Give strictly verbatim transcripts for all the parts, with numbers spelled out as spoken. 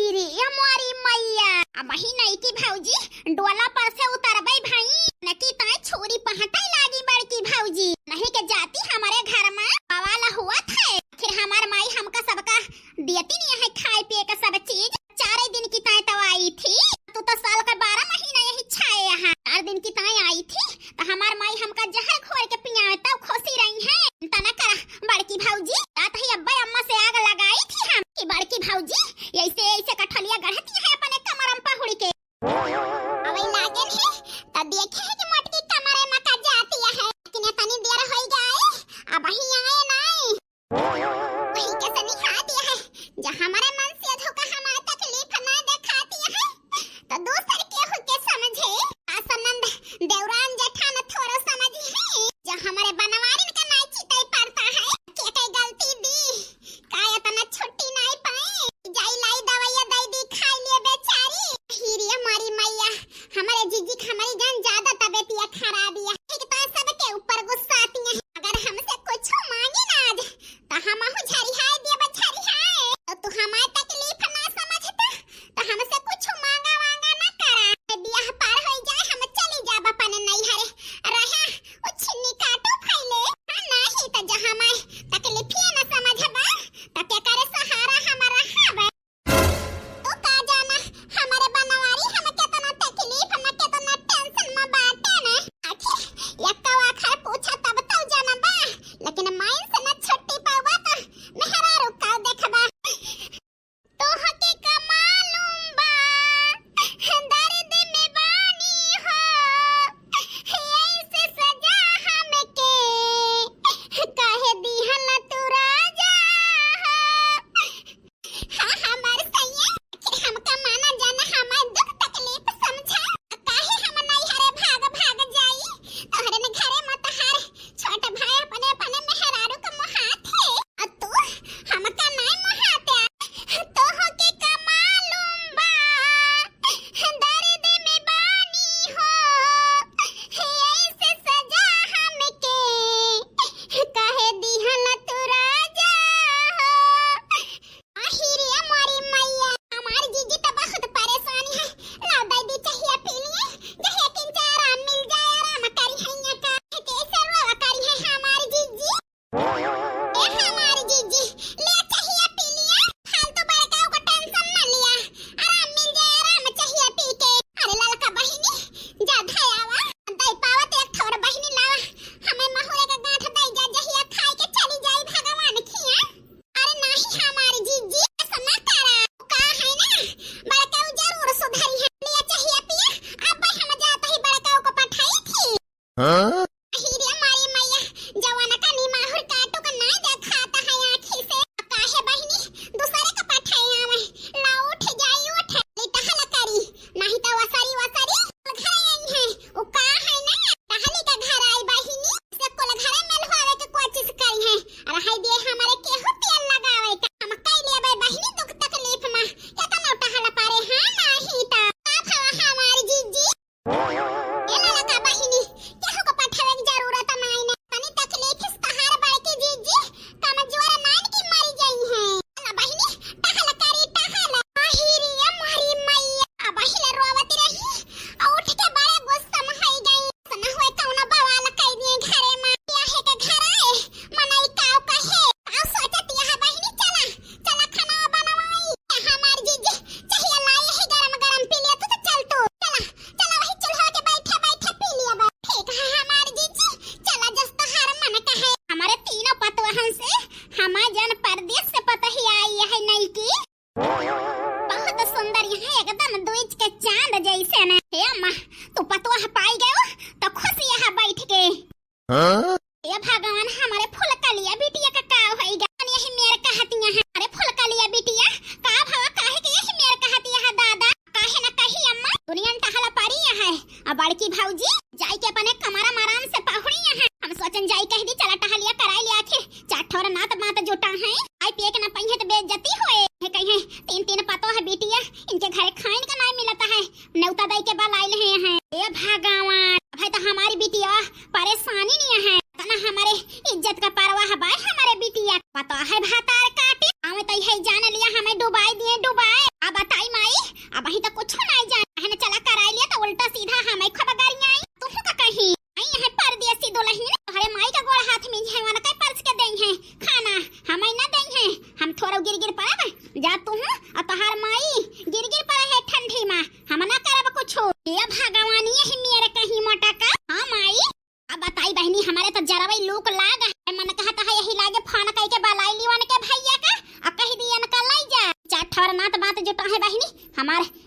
रे मोरी मैया, अबही नइकी भौजी डोला पर से उतरबे भई, नकी ताई छुरी पहटे लागी बड़की भौजी, नहीं के जाती हमरे घर मा बवाल हुआ थे। आखिर हमार माई हमका सबका देती नहीं है खाए पिए का सब चीज। चारे दिन की ताई तो आई थी, तू तो साल का बारह महीना यही छाए यहाँ। चार दिन की ताई आई थी तो हमार माई हमका जहर घोर के पियावे तब खुशी रही है। तना करा बड़की भौजी, रात ही अब्बा अम्मा से आग लगाई थी हम कि बड़की भौजी ऐसे ऐसे कठलिया गढ़ती है अपने कमरम पहुड़ी के। अबे लागे नहीं तो देखे है कि मोटकी कमरे में का जाती है, लेकिन इतनी देर होई गई, अबही आए नहीं। वही के सनिहा दिया है, जो हमारे मन से धोखा हमारे तकलीफ ना दिखाती है, तो दूसर केहू के समझे। आसनंद देवरान जेठान थोड़ो समझ है, जो हमारे बनवारिन का नाई चिताई पड़ता है, के कई गलती दी, का इतना छुट्टी नाई पाई, जाई लाई दवाइया दे दी, खाई लिए बेचारी। हीरी हमारी मैया, हमारे जीजी की हमारी जान ज्यादा तबीयतिया खराब है, एक तो सबके ऊपर गुस्सा आती है, अगर हमसे कुछ मांगी ना आज, तो हमहू झरिहाए देब, झरिहाए। तो तू हमार तकलीफ ना समझता, तो हमसे कुछ मांगा वांगा ना करा। बियाह पार होई जाए, हम चली जाब अपन नैहरे। रहा, उ छिन्नी काटो फैले। हाँ, नाही तो जहाँ मैं तकलीफिया ना समझबा, तो के करे सहारा हमारा हबे। तू का जाना, हमारे बनवारी हम केतना तकलीफ में, केतना tension में बाटे ने। आखिर यक्का आखर पूछा तब तो जानबा, लेकिन माइन से न छुट्टी पावा तो मेहरारू का देखबा। तोहके का मालूम बा, दर्द में बानी हो, ऐसे सजा हमके काहे दिहल तू राजा हो। हाँ, हमार सैया, आखिर हमका माना जाना, हमार दुख तकलीफ समझा। काहे हम नैहरे भाग भाग जाई? तोहरे न घरे में तोहार छोट भाई अपने अपने मेहरारू के मोहात है। आ तू हमका नाई मोहाते। तोहके का मालूम बा, दर्द में बानी हो, ऐसे सजा हमके काहे दिहल तू राजा हो। आही रे मोरी मैया, हमार जीजी तो बहुत परेशान है। लाओ दे दी चाहिया पी लिए, जहे किंचा आराम मिल जाए, आराम करी है यहाँ का। कैसे रोवा करी है हमार जीजी। ए हमार जीजी, ले चाहिया पी लिए, फालतू बड़काऊ को tension न लिया, आराम मिल जाए, आराम चाहिया पी के। अरे ललका बहिनी, जा धयावा, दई पावत एक ठोर बहिनी लावा, हमें महुरे का गांठ दई जा, जहिया खाए के चली जाई भगवान खिया। अरे नाही हमार जीजी, ऐसा ना करा। का है ना, बड़काऊ जरूर सुधरी है। लिया चाहिया पिया, अब हम जात ही बड़काऊ को पठाई थी। हाँ? अही रे मारी मैया, जवान का नी माहुर काटो का नाई देखाता है आँखी से। काहे बहिनी, दूसरे का पठाई आवे। ला उठ जाई उठ, ली टहल करी, नाही तो वसरी वसरी घर आई है। उ का है ना, टहली का घर आई बहिनी, से कुल घरे में लुहावे के कोशिश करी है। अरे हाय दे हमारे केहू तेल लगावे का, हम कई लेबे बहिनी दुख तकलीफ में, केतना टहल पारे, हाँ नाही ता। का भवा हमार जीजी? ए ललका बहिनी, केहू को पठावे की जरूरत नाही ने, तनी तकलीफ इस तहार बड़की जीजी, कमजोर नान की मरी गई है। ना बहिनी, टहल करी टहल। आही रे मोरी मैया, बहिनी रोवत रही, आ उठ के बड़े गुस्सा में होई गई। ना होए कौनो बवाल कई दिए घरे में, या है के घर आए, मनई काव कहे, काव सोचत यहाँ बहिनी, चला, चला खाना बनवाई। हमार जीजी, चाहिए लाई यही गरम गरम पी लिया तू तो चल तू, चला, चला वही चूल्हा के बैठे बैठे पी लिया बा। ठीक है हमार जीजी, चला जस तोहार मन कहे। हमारे तीनों पतोहन से हमार जन परदेस से पतोहिया आई है नई की। बहुत सुंदर यहाँ एकदम दुइज के चांद जैसे न। हे अम्मा, तू पतोह पाई गयो तो खुश यहाँ बैठ के। हाँ? ए भगवान, हमारे फुलकलिया बिटिया का का होई गा? यही मेर कहतिया है। अरे फुलकलिया बिटिया, का भवा काहे के यही मेर कहतिया है दादा? काहे न कही अम्मा, दुनिया में टहला पारी है। अब बड़की भौजी जाई के अपने कमरा में आराम से पहुड़ी है। हम सोचन जाई कह दी, चला टहलिया कराई लिया, आखिर चार ठोर नात मात जुटा है। आई पिए के ना पइहे तो बेइज्जती होए। है कहीं तीन तीन पतोह बिटिया, इनके घरे खाइन का नाई मिलता है। नेवता दई के बलाइल है यहाँ। ए भगवान, भाई तो हमारी बिटिया परेशानी नहीं है। तना हमारे इज्जत का परवाह बाय हमारे बिटिया। पता है भातार काटे, हमें तो यही जान लिया, हमें डुबाई दिए, डुबाए। अब बताई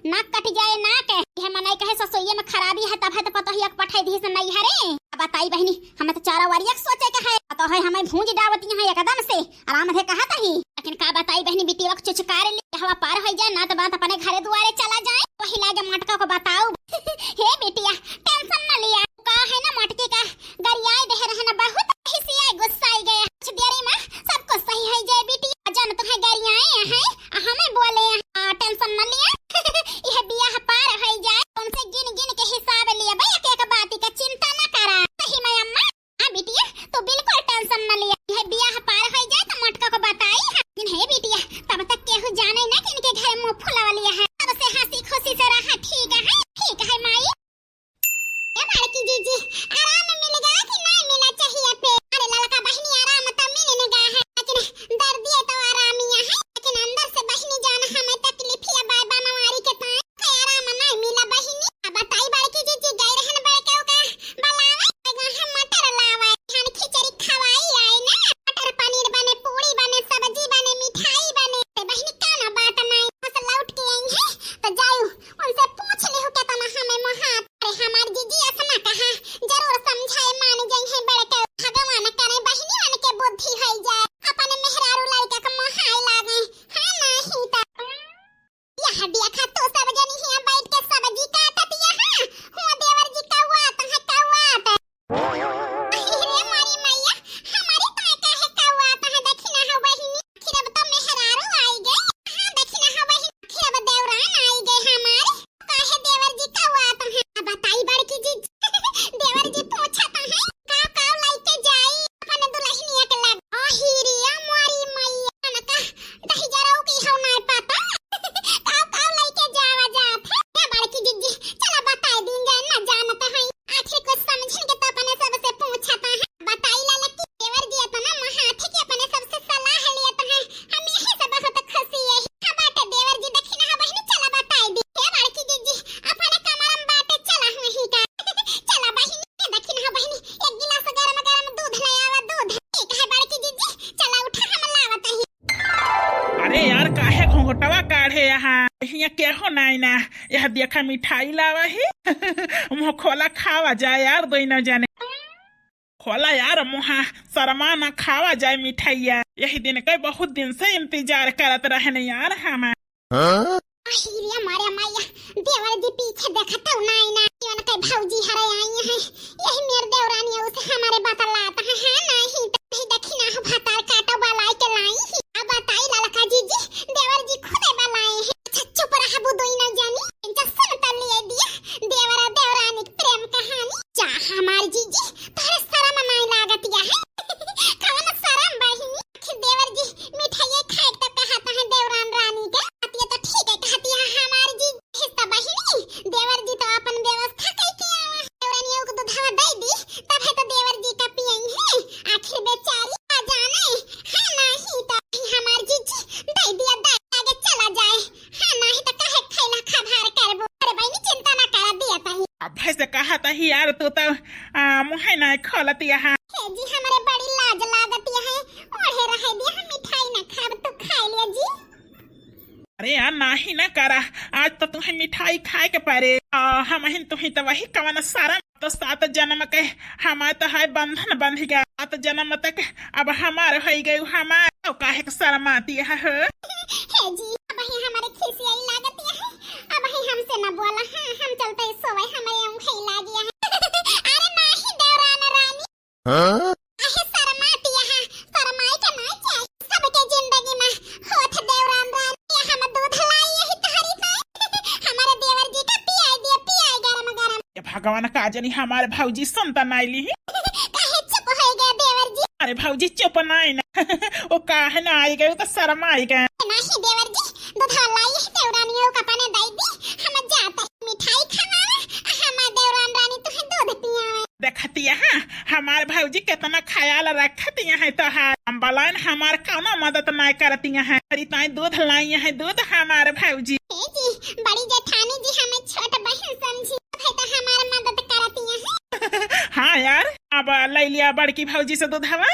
नाक कटि जाए नाक। यह मनई कहे ससुइये में खराबी है, तब है तो पतोहिया के पठाई दिहिस नैहरे। अब बताई बहिनी, हमें तो चारा वारिया के सोचे के है, पतोहिया हमें भूंज डावती है एकदम से, आराम दे कहत ही। लेकिन का बताई बहिनी, बिटिया के चुचकार ले हवा पार होइ जाए, ना तो बात अपने घरे दुआरे चला जाए, वही लागे मटका को बताऊ। हे बिटिया, tension न लिया, का है ना मटकी का गरियाए देह रहना, बहुत हिसियाए गुस्साई गए। कुछ देरी में सब कुछ सही होइ जाए बिटिया, जन तुहे गरियाए हैं, हमें बोले हैं, tension न लिया। यह बियाह पार होइ जाए, तुमसे गिन गिन के हिसाब लिया भाई, एक एक बात का चिंता न करा। सही में अम्मा, हाँ बिटिया, तू बिल्कुल tension न लिया, यह बियाह पार होइ जाए तो मटका को बताई है। लेकिन हे बिटिया, तब तक केहू जाने ना कि इनके घर मुंह फुलावा लिया है, तब से हंसी खुशी से रहा, ठीक है, ठीक है माई। ए बड़की जीजी, आराम मिल गया कि नहीं मिला चाहिए पे? अरे ललका बहिनी, आराम तो मिल गया है, लेकिन दर्दिये तो आरामिया है, लेकिन अंदर से बहिनी जान हमें तकलीफिया बाय बनवारी के ताई। के आराम नहीं मिला बहिनी। अब बताई बड़की जीजी, गई रहन बड़के ओका बलावे, गए हम मटर लावे, धान खिचड़ी खवाई आई ना, मटर पनीर बने, पूड़ी बने, सब्जी बने, मिठाई बने। ते बहिनी का ना बात नहीं, बस लौट के आई है तो जाऊ उनसे पूछ लिहु केतना हमें मोहात। अरे हमार जीजी असना कहा, जरूर समझाए मान जाई है बड़के। भगवान करे बहिनी मन के बुद्धि होइ जाए, अपन मेहरारू लड़का के मोहाए लागे, हाँ नहीं तो। यह देखा तू सब जनी हियां बैठ के सब्जी काटत यहाँ। हुआ देवर जी कौआत है, कौआत। अरे रे मोरी मैया, हमारी ताई काहे कौआत है, देखी ना हो बहिनी। आखिर अब तो मेहरारू आई गई। हाँ, देखी ना हो बहिनी, आखिर अब देवरान आई गई हमारे। काहे देवर जी कौआत है? अब बताई बड़की जी, देवर जी पूछत है, का का लइके जाई अपन दुल्हनिया के लग? ओ हीरिया मोरी मैया, ना का दही जराऊ की हो ना पता। का का लइके जावा जात है? ए बड़की जीजी, चला बताई दीन जाए, ना जानत है। आखिर कुछ समझिन के तो अपने सबसे पूछत है। बताई ला लकी, देवर जी अपना महाथे के अपने सबसे सलाह लेत है। हम यही से बहुत खुशी है। हाँ बाटे देवर जी, देखी ना बहिनी, चला बताई दी। ए बड़की जीजी, अपने कमरा में बाटे, चला वहीं का। चला बहिनी, देखी ना बहिनी, एक गिलास गरम गरम दूध ले आवा, दूध। ठीक है बड़की जीजी, चला उठा, हम लावत ही। अरे यार, काहे घुंघटवा काढ़े यहाँ? हियाँ केहू नाई ना। यह देखा मिठाई लावा ही। मुँह खोला, खावा जाए यार दोनों जने। खोला यार मुँहा, शर्मा ना, खावा जाए मिठाइया। यही दिन के बहुत दिन से इंतजार करत रहने यार हम। हाँ? अहिरे मोरे मैया, देवर जी पीछे देखत हौ नाई ना, कौन के भौजी हरे आई हैं। यही मेर देवरानी उसे हमारे बतलात है, हाँ नहीं तो नहीं देखी ना हो भतार काटो बलाई के लाई ही। अब बताई ललका जीजी, देवर जी खुदे बलाए हैं। अच्छा चुप रहबू दोनों जानी, इनका सुन तो लिए दिया, देवर और देवरानी की प्रेम कहानी। जा हमार जीजी, तोहरे शरम नाई लागत या है? कवन शरम बहिनी? आखिर देवर जी मिठाइये खाए के तो कहत है देवरान रानी के। बात ये तो ठीक है कहती है हमार जी। हिस्सा बहिनी, देवर जी तो अपन व्यवस्था कई के आवा। देवरानियों को दूधवा दे दी, तब है तो देवर जी का पियई है। आखिर बेचारी आ जाने, हाँ नहीं तो हमार जीजी दे दिया, दे आगे चला जाए। हाँ, नाही त काहे खैला खभार करबो? अरे बहिनी, चिंता ना करा, दिया ताही। अबे से कहा ताही यार, तू तो, आ, मुँहे ना खोलत यहाँ। हे जी, हमरे बड़ी लाज लागत यहाँ। ओढ़े रहे दिया, हम मिठाई ना खाब, तू खाई लिया जी। अरे यार, नाही ना करा, आज तो तुम्हें मिठाई खाए के परे। आ, हम हिन तुम्हें तो वही कवन शरम तो सात जन्म के हमार तो है बंधन बंध गया। सात जन्म तक अब हमार होई गई हमार। तो काहे के शर्माती है हो? हे जी, अब ही हमारे खिसियाई लागत है। अब ही हमसे न बोला, हाँ, हम चलते सोवे, हमारे ऊँघ ही लाग गया है। अरे नाही देवरान रानी। हाँ? काहे शर्माती है? शर्माई के ना चाहिए। सबके जिंदगी में होत देवरान रानी, हम दूध लाई यही तोहरी ताई। हमारे देवर जी का पियाई दिया, पियाई गरम गरम। ये भगवान का जनी हमारे भौजी सुनता नाई ली। काहे चुप हो गया देवर जी? अरे भौजी चुप नाई ना। वो काहे ना आई गई, वो तो शर्म आई गए। नाही देवर जी, दूध लाई यही देवरानियों का पाने दई दी, हम जाते मिठाई खवावे, हमार देवरान रानी तुहे दूध पियावे। देखती है, हाँ, हमार भौजी कितना ख्याल रखती है तोहार। हम बलाइन हमार कौनो मदद नहीं करती है। अरे ताई दूध लाई है, दूध हमार भौजी। ए जी, बड़ी जेठानी जी हमें छोट बहन समझी, है तो हमार मदद करती है। हाँ यार, अब ले लिया बड़की भौजी से दूधवा।